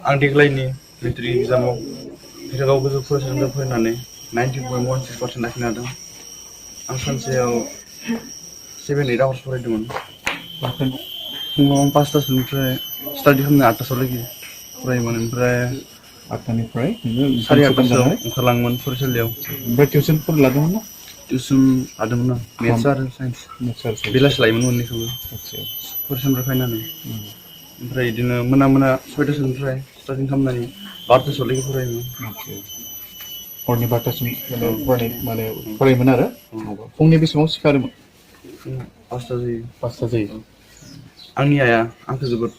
आं देग्लायनि मेट्रिक एग्जामाव भेटेराव गोजौ फरायसालिनिफ्राय फरायनानै 90.16% लाखिनो हादों। आं सानसेयाव 7-8 आवार्स फरायदोंमोन। फुङाव 5टासोनिफ्राय स्टाडि खालामनो 8टासोआवलागि फरायोमोन। ओमफ्राय 8टानिफ्राय 8:30 ओंखारलाङोमोन फरायसालियाव। ओमफ्राय टिउसनफोर लादोंमोन ना? टिउसन लादोंमोन आं मेथ्स आरो साइन्स। बेलासि लायोमोन मोननैखौबो फरायसालिनिफ्राय फैनानै। ओमफ्राय बिदिनो मोना 6टासोनिफ्राय स्टार्टिं खालामनानै 12टासोआवलागि फरायोमोन। हरनि 12टासिम माने फरायोमोन आरो फुंनि बेसेबां सिखारोमोन? 5टा जायो। 5टा जायो। आंनि आइया आंखौ जोबोद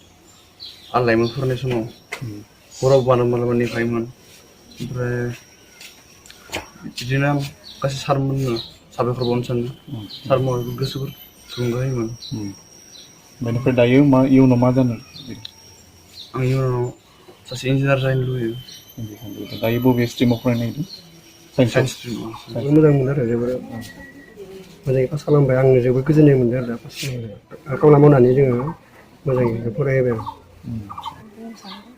आलायोमोन फरायनाय समाव। हराव मालाबा नेफायोमोन। ओमफ्राय बिदिनो आं गासै सारमोननो साबायखर बावनो सानो। सारमोनहा गोसोफोर थुलुंगा होयोमोन। बेनिफ्राय दायो इयुनाव मा जानो? आं इयुनाव सासे इन्जिनियार जानो लुबैयो। दायो बबे स्ट्रिमाव फरायनो नागिरदों? साइन्स स्ट्रिमाव। मोजां मोनो आरो जोबोर मोजाङै पास खालामबाय। आं जोबोद गोजोननाय मोनदों आरो दा पास खालामनानै। खावना मावनानै जोङो मोजाङै फरायहोबाय आरो। बुंनो सानदों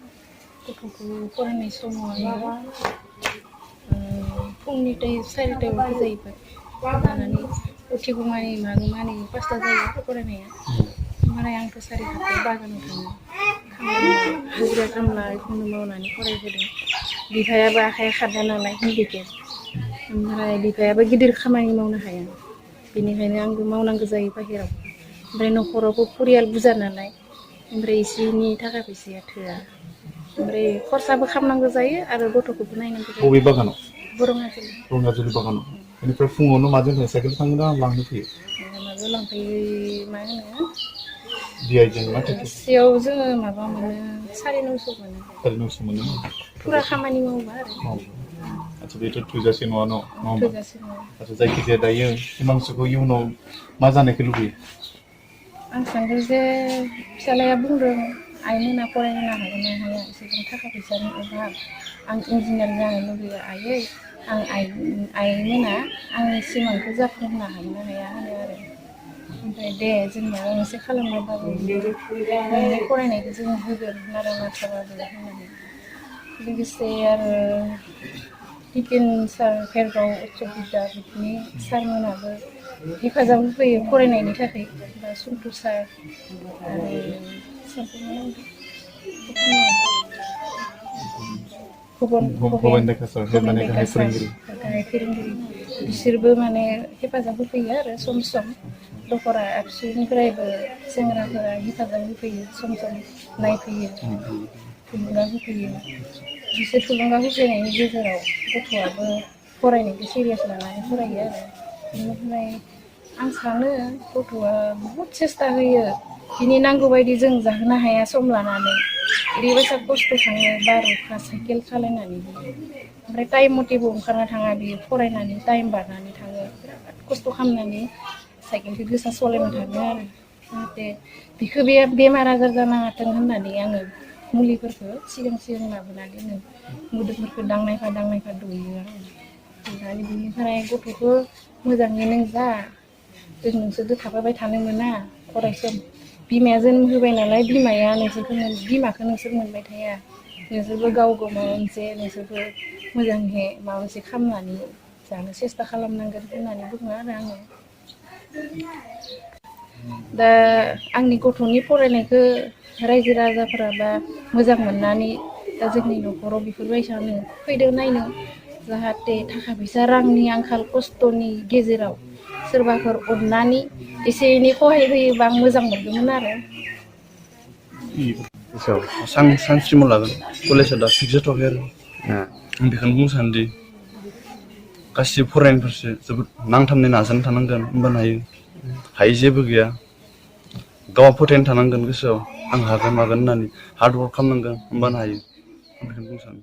गथ'खौ फरायनाय समाव आङो फुंनि 4टायाव होजायोबाय। जानानै उथिगौमानि मागौमानि 5टा जायो फरायनाया। ओमफ्राय आंथ' 7:30 बागानाव थाङो। खामानि हाजिरा खामला बेखौनो मावनानै फरायबोदों। बिफायाबो आखाइया खारदा नालाय हेन्डिकेप। ओमफ्राय बिफायाबो गिदिर खामानि मावनो हाया। बेनिखायनो आंबो मावनांगौ जायो बाहेराव। ओमफ्राय न'खरावबो परियाल बुरजा नालाय। ओमफ्राय एसेनि थाखा फैसाया थोआ। ओमफ्राय खरसाबो खालामनांगौ जायो आरो गथ'खौबो नायनांगौ जायो। बबे बागानाव? बरङाजुलि बागानाव। बेनिफ्राय फुङावनो माजों थाङो? साइकेल थाङो ना लांनो फैयो? माबायाव लांफैयो मा होनो DIजों ना ट्रेक्टर? सासेयाव जोङो माबा मोनो 950 मोनो। 950 मोनो। फुरा खामानि मावोबा आरो। आচ্ছা बेथ' थोजासे नङा न'? थोजासे नङा। आচ্ছা जायखिजाया दायो हिमांशुखौ इयुनाव मा जानायखौ लुबैयो? आं सानदों जे फिसालाया बुंदों आइमोना फरायहोनो हागोन ना हाया एसेबां थाखा फैसानि अभाब। आं इन्जिनियार जानो लुबैयो आइयै। आइमोना आंनि सिमांखौ जाफुंहोनो हागोन ना हाया होनो आरो। ओमफ्राय दे जों माबा मोनसे खालामनाबाबो नोंनि फरायनायखौ जों होगोन नारा नाथाबाबो होननानै। लोगोसे आरो बिपिन सार भेरगाव उच्च बिद्यापिटनि सारमोनाबो हेफाजाब होफैयो फरायनायनि थाखाय। बा सन्टु सार आरो भबेन डेका सार माने गाहाय फोरोंगिरि। गाहाय फोरोंगिरि बिसोरबो माने हेफाजाब होफैयो आरो सम सम। दखरा आबसुनिफ्रायबो सेंग्राफोरा हेफाजाब होफैयो सम सम नायफैयो। थुलुंगा होफैयो। बिसोर थुलुंगा होफैनायनि गेजेराव गथ'आबो फरायनायखौ सिरियास लानानै फरायो आरो। बेनिफ्राय आं सानो गथ'आ बहुद सेस्था होयो। बिनि नांगौ बायदि जों जाहोनो हाया सम लानानै। ओरैबायसा खस्थ' थाङो बार अखा साइकेल सालायनानैबो। ओमफ्राय टाइम मथेबो ओंखारना थाङा बियो फरायनानै टाइम बारनानै थाङो। बिराद खस्थ' खालामनानै साइकेलखौ गोसा सालायना थाङो आरो। जाहाथे बिखौ बे बेमार आजार जानाङाथों होननानै आङो मुलिफोरखौ सिगां लाबोना दोनो। मोदोमफोरखौ दांनायफा दौयो आरो। ओमफ्राय बिनिफ्राय गथ'खौ मोजाङै नों जा जों नोंसोरजों थाफाबाय थानो मोना अरायसम। बिमाया जोनोम होबाय नालाय बिमाया बिमाखौ नोंसोर मोनबाय थाया। नोंसोरबो गाव माबा मोनसे नोंसोरबो मोजांहै माबा मोनसे खालामनानै जानो सेस्था खालामनांगोन होननानै बुङो आरो आङो। दा आंनि गथ'नि फरायनायखौ रायजो राजाफोरा बा मोजां मोननानै दा जोंनि न'खराव बेफोरबायसानो फैदो नायनो। जाहाथे थाखा फैसा रांनि आंखाल खस्थ'नि गेजेराव सोरबाफोर अननानै एसे एनै सहाय होयोबा आं मोजां मोनगौमोन आरो। आं साइन्स स्ट्रिमाव लागोन। कलेजआ दा फिक्स जाथ'वाखै आरो। आं बेखौनो बुंनो सानोदि गासिबो फरायनाय फारसे जोबोद नांथाबनाय नाजानाय थानांगोन होमबानो हायै जेबो गैया। गावहा फोथायनाय थानांगोन गोसोआव आं हागोन मागोन होननानै हार्डवार्क खालामनांगोन होमबानो हायो। आं बेखौनो बुंनो सानो।